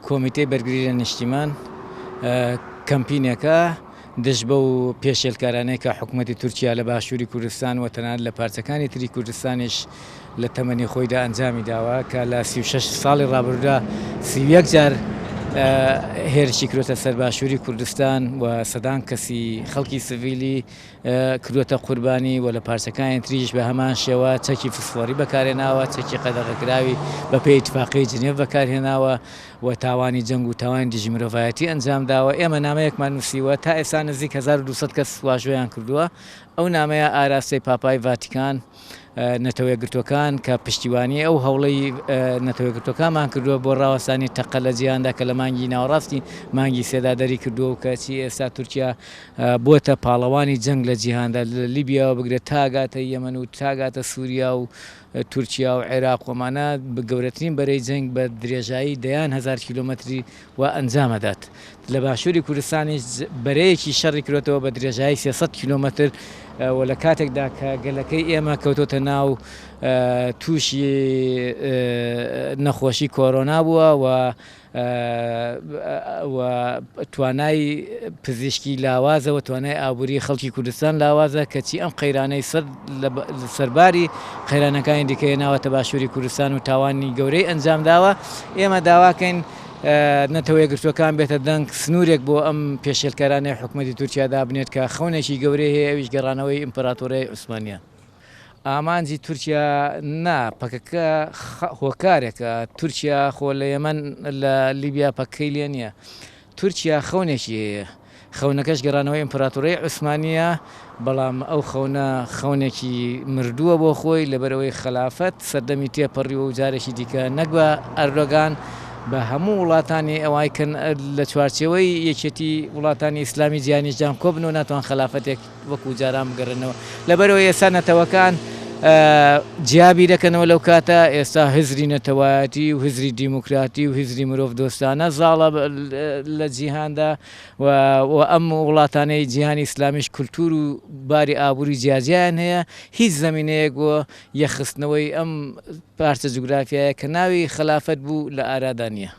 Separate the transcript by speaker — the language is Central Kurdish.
Speaker 1: کۆمیتەی بەرگری لە نیشتیمان کەمپینێکە دژ بەو پێشێلکارانەی کە حکومەتی تورکیا لە باشووری کوردستان و تەنانەت لە پارچەکانی تری کوردستانیش لە تەمەنی خۆیدا ئەنجامی داوە کە لە 36 ساڵی ڕابردوودا 31 جار هێرشی کرۆتە سەر باشووری کوردستان و سەدان کەسی خەڵکی سڤیلی کردووەتە قوربانی و لە پارچەکانی تریش بە هەمان شێوە چەکی فسفۆری بەکارهێناوە، چەکی قەدەغەکراوی بەپێی ئیتفاقیەی جنێڤ بەکارهێناوە و تاوانی جەنگ و تاوانی دژی مرۆڤایەتی ئەنجامداوە. ئێمە نامەیەکمان نووسیوە، تا ئێستا نزیک 1200 کەس واژۆیان کردووە. ئەو نامەیە ئاراستەی پاپای ڤاتیکان، نەتەوە یەکگرتووەکان کە پشتیوانی ئەو هەوڵەی نەتەوە یەکگرتووەکانمان کردووە بۆ ڕاوەستانی تەقە لە جیهاندا کە لە مانگی ناوەڕاستی مانگی سێدا دەری کردووە و کەچی ئێستا تورکیا بووەتە پاڵەوانی جەنگ لە جیهاندا لە لیبیاوە بگرە تاگاتە یەمەن و تاگاتە سووریا و تورکیا و عێراق و ئەمانە گەورەترین بەرەی جەنگ بە درێژایی دەیان هەزار کیلۆمەتری و ئەنجام ئەدات. لە باشووری کوردستانیش بەرەیەکی شەڕی کرۆتەوە بە درێژایی 300 کیلۆمەتر و لە کاتێکدا کە گەلەکەی ئێمە کەوتۆتە ناو تووشی نەخۆشی کۆرۆنا بووە و و توانای پزیشکی لاوازە و توانای ئابووری خەڵکی کوردستان لاوازە، کەچی ئەم قەیرانەی سەر سەرباری قەیرانەکانی دیکە هێناوەتە باشووری کوردستان و تاوانی گەورەی ئەنجام داوە. ئێمە داواکەین نەتەوە یەکگرتووەکان بێتە دەنگ، سنوورێک بۆ ئەم پێشێلکارانەی حکومەتی تورکیا دابنێت کە خەونێکی گەورەی هەیە ئەویش گەڕانەوەی ئیمپراتۆریای عوسمانییە. ئامانجی تورکیا نا پەکەکە هۆکارێکە تورکیا خۆ لە یەمەن لە لیبیا پەکەکەی لێ نییە تورکیا خەونێکی هەیە خەونەکەش گەڕانەوەی ئیمپراتۆریی عوسمانییە بەڵام ئەو خەونە خەونێکی مردووە بۆ خۆی لەبەرئەوەی خەلافەت سەردەمی تێپەڕیوە و جارێکی دیکە نەک بە ئەردۆگان بە هەموو وڵاتانی ئەوای کە لە چوارچێوەی یەکێتی وڵاتانی ئیسلامی جیهانیشدا کۆبنەوە ناتوان خەلافەتێک وەکو جاران بگەڕێنەوە لەبەرئەوەی ئێستا نەتەوەکان جیا بیرەکەنەوە لەو کاتە ئێستا هزری نەتەوایەتی و هزری دیموکراتی و هزری مرۆڤ دۆستانە زاڵە لە جیهاندا و ئەم وڵاتانەی جیهانی ئیسلامیش کولتور و باری ئابووری جیاجیایان هەیە هیچ زەمینەیەک بۆ یەکخستنەوەی ئەم پارچە جوگرافیایە کە ناوی خەلافەت بوو لە ئارادا نییە.